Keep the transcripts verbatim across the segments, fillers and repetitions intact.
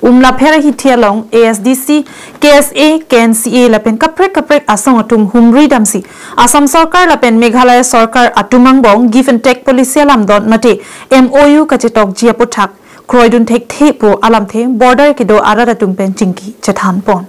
Umlapher ahithi along A S D C, K S A, K N C A lapen kaprek kaprek asong atum humri damsi Assam Sorkar lapen Meghalaya Sorkar atum angbong give and take policy alamdon mate M O U kachetokji aputhak kroidun thekthe pu alamthe border kedo arat atum pen chingki chethanpon.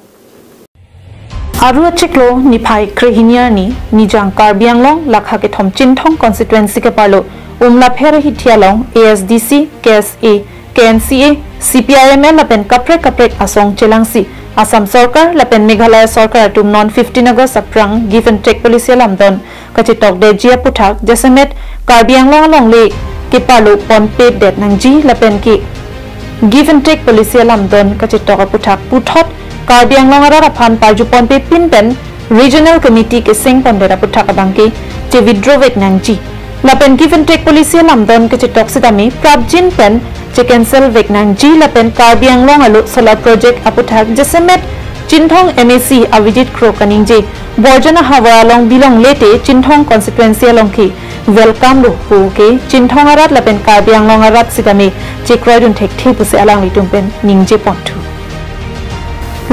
Aru achiklo niphai krehini arni Nijang Karbi Anglong lakha kethom Chinthong constituency keparlo Umlapher ahithi along A S D C, K S A, K N C A, C P I M L lapen kaprek kaprek asong chelangsi Assam Sorkar lapen Meghalaya Sorkar atum non fifteen August aphrang give and take policy alamdon kachetokdetji aputhak jasemet Karbi Anglong alongle keparlo ponpedet nangji lapen ke give and take policy alamdon kachetok aputhak puthot Karbi Anglong arat aphan parju ponpepin pen regional committee keseng pondet aputhak abangke che withdraw vek nangji. Lapen give and take policy alamdon kachetok sitame prapjin pen che cancel vek nangji lapen Karbi Anglong alo solar project aputhak jasemet Chinthong M A C Avijit Kro kaningje Borjan ahavar along bilongle te Chinthong constituency along ke welcome lo pu ke Chinthong arat lapen Karbi Anglong arat sitame chekroidun thekthe pusi alanglitum pen ningje ponthu.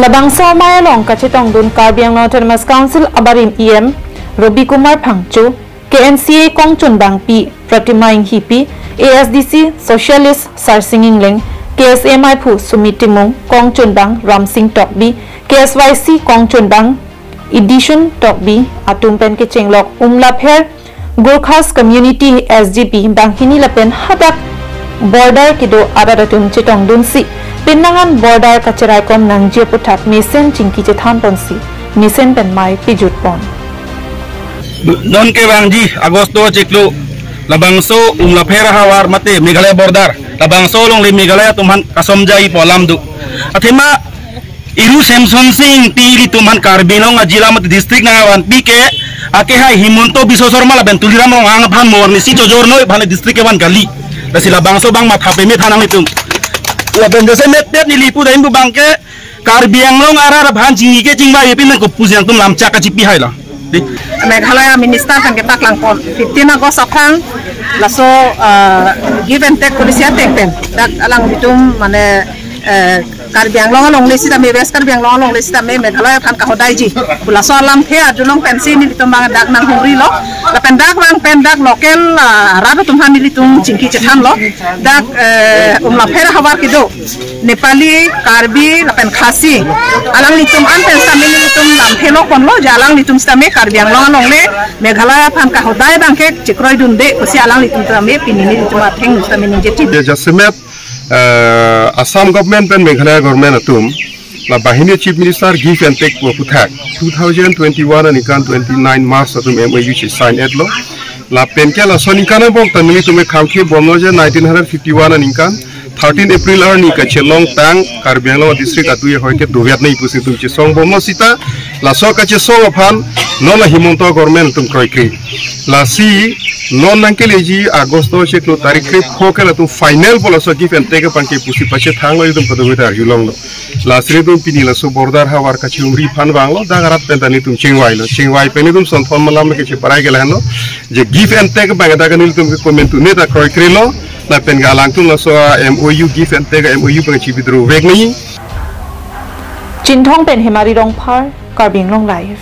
Labangso amei along kachetongdun Karbi Anglong Autonomous Council abarim E M Robi Kumar Phangcho, K N C A kongchunbangpi Pratima Inghipi, A S D C Socialist Sarsing Ingleng, K S A meiphu Sumit Timung, kongchunbang Ramsing Tokbi, K S Y C kongchunbang Idishun Tokbi atum pen kechenglok Umlapher Gorkhas Community S G P banghini lapen hadak border kedo arat atum chetongdunsi pinnangan border kacheraikom nangji aputhak mesen chingki chethanponsi mesen pen mei pejutpon. Non kevangji August achiklo labangso Umlapher ahavar mate Meghalaya border labangso alongle Meghalaya atum aphan kasomjai pu alam do. Athema Iru Semson Sing Ingti ilitum aphan Karbi Anglong ajila mate district nangvanpi ke akehai Himanta Biswa Sarma lapen Tuliram Ronghang aphan mo arnisi chojornoi aphan district kevan kali. Lasi labangso abang matha peme tha nanglitum. Lapen jasemet pet neli pu dam pu abangke Karbi Anglong arat aphan chingki kechingvaipin nang kopusi nangtum lamchak kachipi hailo. Di. Meghalaya minister aphan kepaklangpon fifteen August aphrang laso, ah, give and take policy ateng pen dak alanglitum mane, eh, Karbi Anglong alongle sitame, West Karbi Anglong alongle sitame Meghalaya aphan kahodaiji pu laso alamthe arjulong pensi nelitum abang dak nanghugrilo. Lapen dak abang pen dak local, ah, rat atum aphan nelitum chingki chethanlo. Dak, eh, Umlapher ahavar kedo Nepali, Karbi lapen Khasi alanglitum an pen sitame nelitum lamthe loponlo je alanglitum sitame Karbi Anglong alongle Meghalaya aphan kahodai abangke chekroidunde pusi alanglitum sitame pini nelitum atheng sitame ningje tim. Jasemet, eh, Assam government pen Meghalaya government atum la banghini Chief Minister give and take pu aputhak two thousand twenty-one aningkan twenty-nine March atum M O U si sign etlo. Lapen ke laso aningkan angbong ta nelitum ekhangke bomlo je nineteen hundred fifty-one aningkan thirteen April arni kachelongtang Karbi Anglong district atui ahoi ke doviat nei pusi itum chesong bomlo sita laso kachesong aphan non la Himanta government atum kroikre. Lasi non nangkeleji August achiklo tarik krepho ke latum final pu laso give and take abangke pusi pachethanglo itum kadokave ta arjulonglo. Lasi itum pini laso border ahavar kachumri aphan vanglo, dak arat pen ta nelitum chingvailo. Chingvai pen itum sonthom malam ke cheparai ke lahenlo. Je give and take abang dak nelitum ke komentu ne ta kroikrelo. Lapen ke alangtum laso M O U give and take M O U abang chi withdraw vek nangji. Chinthong pen Hemari Rongphar, Karbi Anglong Live.